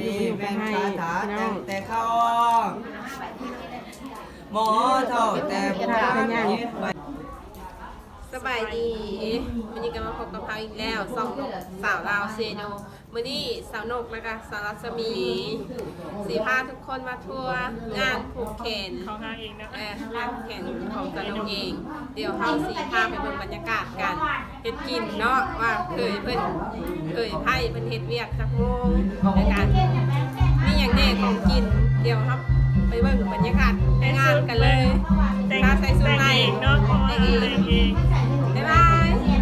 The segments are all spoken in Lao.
ຢູ່ ແມ່ນຄາຖາແຕ່ງແຕ່ເກົ່າ ໝໍເຖົ້າແຕ່ບູຮານ. ສະບາຍດີ ມື້ນີ້ກໍມາພົບກັບເຮົາອີກແລ້ວ ຊ່ອງນົກສາວລາວເຊໂນ. ມື້ນີ້ສາວນົກ ແລະກະສາວລັດສະໝີ ຊິພາທຸກຄົນມາທົວງານຜູກແຂນ ເຂົ້າຫ້າງເອງເນາະ ເອີ ງານຜູກແຂນຂອງສາວນົກເອງ. ດຽວເຮົາຊິພາໄປເບິ່ງບັນຍາກາດການເຮັດກິນເນາະ ວ່າເຂີຍເພິ່ນ ເຂີຍໃພ້ເພິ່ນເຮັດວຽກຈັກໂມງ ແລະກະມີຫຍັງແດ່ຂອງກິນ. ດຽວເຮົາໄປເບິ່ງບັນຍາກາດໃນງານກັນເລີຍ. ພາໃສ່ຊຸດໃໝ່ ແຕ່ງເອງເນາະ ແຕ່ງເອງ. ບາຍບາຍ. ເອີ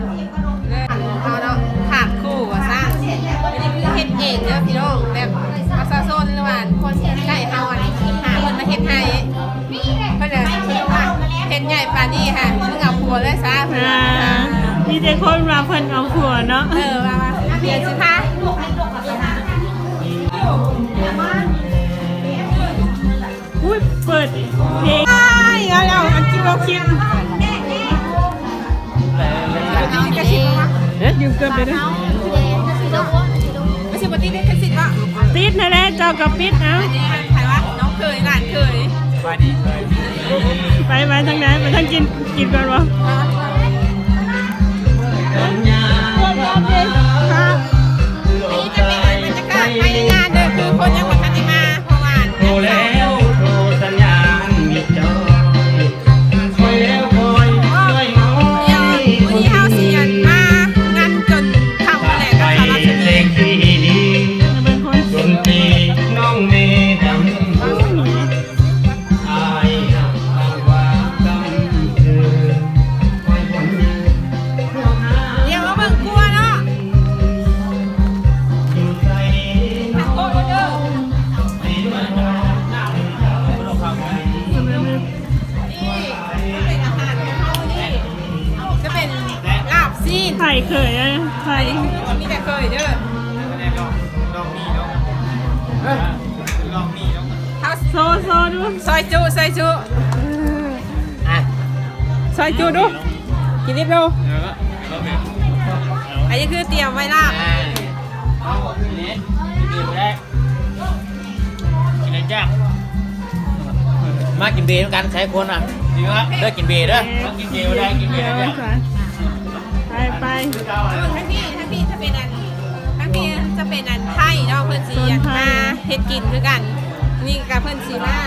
ເຮົາເນາະ ຂາດຄູ່ວ່າຊັ້ນ. ອັນນີ້ຄືເຮັດເອງເດີພີ່ນ້ອງ ແບບປະຊາຊົນ ຫຼືວ່າຄົນໃກ້ເຮົາ ອັນຫາເພິ່ນມາເຮັດໃຫ້. ເພິ່ນວ່າ ເຮັດໃຫຍ່ປານນີ້ຫາ ມຶງເອົາຜົວເລີຍຊະ. ອ່າ ມີແຕ່ຄົນວ່າເພິ່ນເອົາຜົວເນາະ. ເອີ ວ່າ ວ່າ ດຽວຊິພາ ອຸ້ຍ ເປີດເພງ. ອ້າຍ ເອົາ ເອົາ ອັນກິນບໍ່ກິນ. ເອີ ຢືມເກີບໄປເດີ. ມັນຊິບໍ່ຕິດລິຂະສິດບໍ່? ຕິດຫັ້ນແຫຼະ ເຈົ້າກໍປິດເອົາ. ອັນນີ້ໃຜວະ? ນ້ອງເຂີຍ ຫຼານເຂີຍ. ສະບາຍດີ. ໄປ ໄປທາງໃດ? ໄປທາງກິນ ກິນກ່ອນບໍ່? ອັນນີ້ຈະເປັນບັນຍາກາດພາຍໃນງານເດີ ຄືຄົນຍັງບໍ່ທັນໄດ້ມາ ເພາະວ່າ ໂທແລ້ວ ໂທສັນຍານມີຈອຍ ຄອຍແລ້ວຄອຍ ດຽວມື້ນີ້ເຮົາຊິອັນມາງານຈົນຄ່ຳແຫຼະ ກັບສາວລັດສະໝີ. ເບິ່ງຄົນ ຈົນຕີນ້ອງແມ່ດຳ ອ້າຍຮັກ ດຽວມາເບິ່ງຄົວເນາະ ຢູ່ໃສ ທັງຄົວເດີ. ນີ້ເປັນອາຫານຂອງເຮົາ ນີ້ຈະເປັນລາບຊີ້ນ ໄຂ່ເຂີຍ ໄຂ່ ອັນນີ້ຄືມີແຕ່ເຂີຍເດີ. ລອງ ລອງມີເນາະ ລອງມີເນາະ. ໂຊ ໂຊດູ ຊອຍຈຸ ຊອຍຈຸ ອ່ະ ຊອຍຈຸດູ ກິນດິບດູ. ເອີ ອັນນີ້ຄືຕຽມໄວ້ລາບ ອ່າ ເອົາ ກິນເລີຍ ກິນເລີຍ ບໍ່ໄດ້ ກິນເລີຍຈ້າ. ມາກິນເບນຳກັນ ໃສ່ຄົນນະ ດີວະ ເດີ ກິນເບເດີ ມາກິນເບບໍ່ໄດ້ ກິນເບບໍ່ໄດ້. ໄປ ໄປ ທາງພີ້ ທາງພີ້ຈະເປັນອັນ ທາງພີ້ຈະເປັນອັນໄທເນາະ ເພິ່ນຊິ ໂຊນໄທ ມາເຮັດກິນຄືກັນ. ນີ້ກະເພິ່ນຊິມາ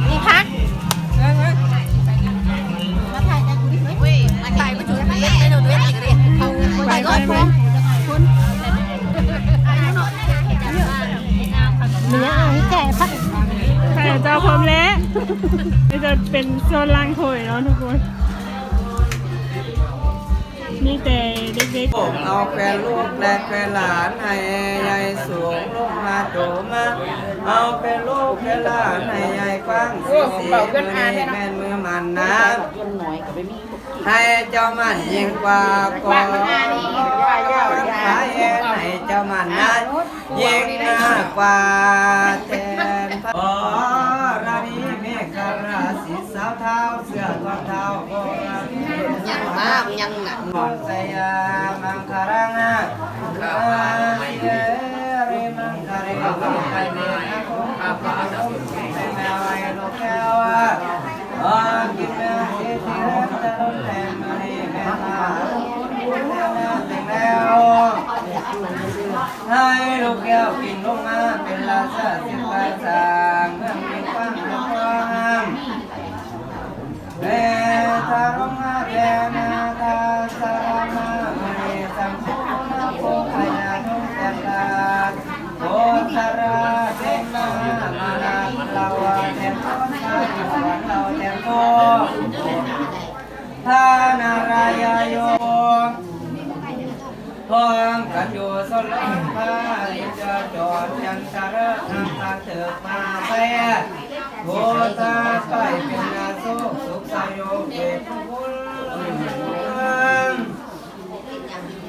ມີຜັກ ເອີ ເອີ ມາຖ່າຍກັນ. ເອີຍ ມາຖ່າຍ ມາຈຸດເລັກໄປໂດດເລັກອີກເດ້. ໄປ ໄປ ໄປ ມີຫຍັງ ມີແຈກຜັກ ໃສ່ເຈົ້າພ້ອມແລ້ວ. ນີ້ຈະເປັນໂຊນລ້າງຖ້ວຍເນາະທຸກຄົນ. ມີແຕ່ເດັກໆ ເອົາແຄນລູກແລະແຄນຫຼານໃຫ້ໃຫຍ່ສູງ ລູກມາໂຕມາ ເອົາແຄນລູກແຄນຫຼານໃຫ້ໃຫຍ່ກວ້າງ ສີສີ ມື້ນີ້ແມ່ນມື້ໝັ້ນນາ ໃຫ້ເຈົ້າໝັ້ນຍິ່ງກວ່າກ່ອນ ໃຫ້ເຈົ້າໝັ້ນນາ ຍິ່ງນາກວ່າແທນ ອໍ ລານີເມກະລາສີ ສາວທ້າວເສື້ອທອງເທົາ ຍັງມາ ຍັງນະ ສະຍາມັງຄະລັງ ອາເສລິມັງຄະເລ ໄປເມນະໂກ ໄປແມວ ໄອ້ລູກແກ້ວ ອາກິນເມືອງສີ ທີ່ເຮືອນຈະລຸນແຮງ ມະນີແມ່ນມາ ແລ້ວ ໃຫ້ລູກແກ້ວກິນລົງມາ ເປັນລາຊາສິດປາສາງ ເມືອງມີຄວາມງາມ ເມທາລົງມາ ເປນາທາສາລາມາ ເມສັງໂຄນາໂຄ ພະຍານຸງແຈນລາ ໂຄສາລາເສນາ ມາລາລາວາ ແຈນໂຄສາລາວາ ເລາແຈນໂຄ ພະນາລາຍະໂຍ ພ້ອມກັນຢູ່ຊົນລະພາ ລິງຈະຈອນຈັນຕະເລີ ທາງທາງເຖິກມາໄພ ໂພຊາໄປເປັນນາໂຊກ ສຸກສະໂຍເກດພຸນ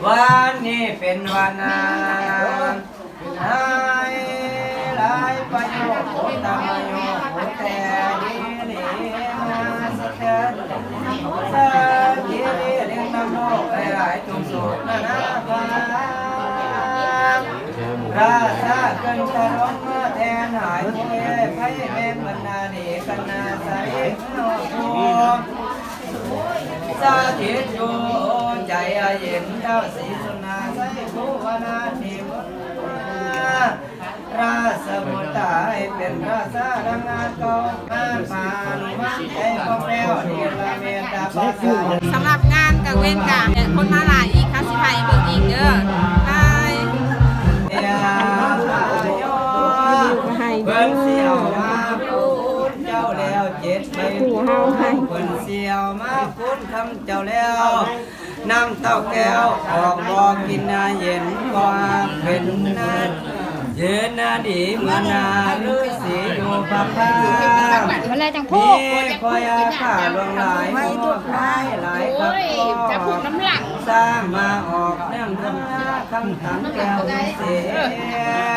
ວັນນີ້ເປັນວັນນາ ຫຼາຍ ຫຼາຍປະໂຫຍດ ໂອຕະມະໂຍ ໂອແຕ່ດີດີມາສະເທີນ ສະກິລີລິງນຳໂລກ ຫຼາຍໆ ທຸກໂສກນານາພາ ລາຊາເກີນທະລົງມາແທນຫາຍໂພຍໄພແມ່ນບັນດາເດກະນາໃສເຮົາຜູ້ສະຖິດຢູ່ໃຈອາເຢັນທ້າວສີສຸນາໄຊພູວະນາເທວະ ລາຊະບຸດຕາໃຫ້ເປັນລາຊາດັ່ງອາເກົ່າ ມາປານໃຫ້ບໍ່ແປ້ວ ເນລະເມດຕາປາສາດ. ສຳລັບງານກາງເວັນກະຄົນມາຫຼາຍອີກ ເຮົາຊິຖ່າຍໃຫ້ເບິ່ງອີກເດີ. ບາຍ. ເພິ່ນຊິເອົາມາຄູນເຈົ້າແລ້ວເຈັດໃບ ເພິ່ນຊິເອົາມາຄູນຄຳເຈົ້າແລ້ວ ນ້ຳເຕົ້າແກ້ວອອກບໍ່ກິນນາເຢັນ ບໍ່ເປັນນາເຢັນນາດີເມື່ອນາລືສີຢູ່ພະພາ ມັນແລຈັ່ງໂພ ມີຄອຍອາຂ້າຫຼວງຫຼາຍ ໂອ້ຍ ມອບຫຼາຍຫຼາຍຄັກ ໂອ້ຍ ຈະພູດນ້ຳຫຼັງ ສ້າງມາອອກເລື່ອງທຳມາຄຳຖັງແກ້ວວິເສ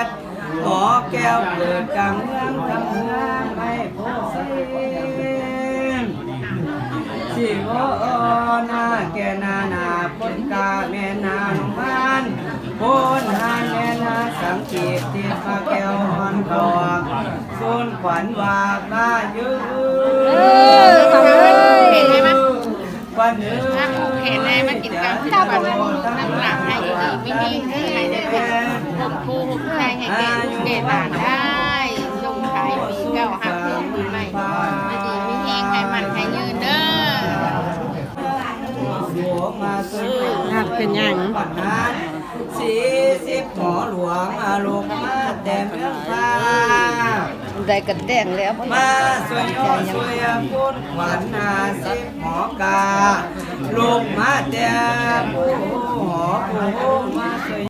ດ ຫໍແກ້ວເກີດກາງເມືອງ ທຳເມືອງໃຫ້ຜູ້ໃສ ຊິວອນາແກ່ນານາ ພຸດກາແມ່ນານຸມານ ໂພນຫານແມ່ນາສັງກີດ ທິດພະແກ້ວຮອນທອງ ສູນຂວັນວາບມາຢູ່ ເອີ ເຫັນໄດ້ມະ ຂວັນເອີຍ ແຂນໃນມາກິນກາງຄືນວັນ ນຳຫຼັງໃຫ້ຢູ່ດີມີແຮງ ໃຫ້ໄດ້ເປັນຄົນຄູ່ໃຊ້ໃຫ້ແກ່ລູກແກ່ຫຼານໄດ້ ສົ່ງທ້າຍປີເກົ່າຮັບຮວມປີໃໝ່ ຢູ່ດີມີແຮງ ໃຫ້ໝັ້ນໃຫ້ຍືນເດີ. ນັບເປັນຫຍັງ? ສີ່ສິບ ໝໍຫຼວງອາລົງມາແຕ່ເມືອງພາ ໄດ້ກັນແຕ່ງແລ້ວ ມາຊ່ວຍຍໍຊ່ວຍບຸນຂວັນ ຫ້າສິບ ໝໍກາ ລົງມາແຕ່ຜູ້ຫໍຜູ້ມາ